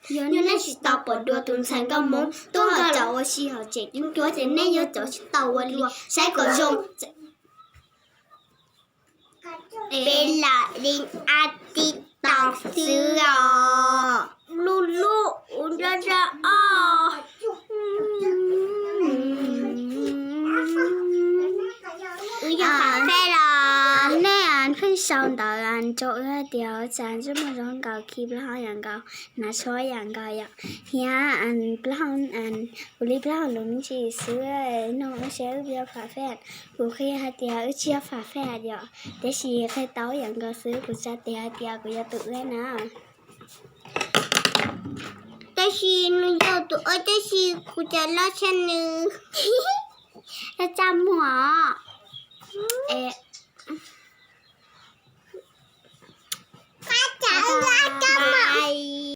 Yog nej tsis tau pom dua tus ntxhais nkauj Hmoob tuaj hauv tsev ua si hauv tsev coob cuab ces nej yog cov tsis tau ua li, saib kom zoo. Peb lam li a ti tau xwb os. Lub lub ua nra nra os. Wb yog fam fej los? Nej pheej sau ntawv rau wb hais tias ua cas ntsej muag zoo nkaus, khi plaub hau yam nkaus, hnav tshuaj yam nkaus yom. Thiab plaub hau, kuv li plaub hau lus me ntsis xwb, no wb saib wb puas yog fam fej. Kuv qhia hais tias wb tsis yog fam fej yom, tiam sis qhia tau yam nkaus xwb, kuv tsa tes hais tias kuv yog tus ua na. Tab sis nws yog tus ua tab sis kuv cov loj tshaj nws. Loj tshaj muag.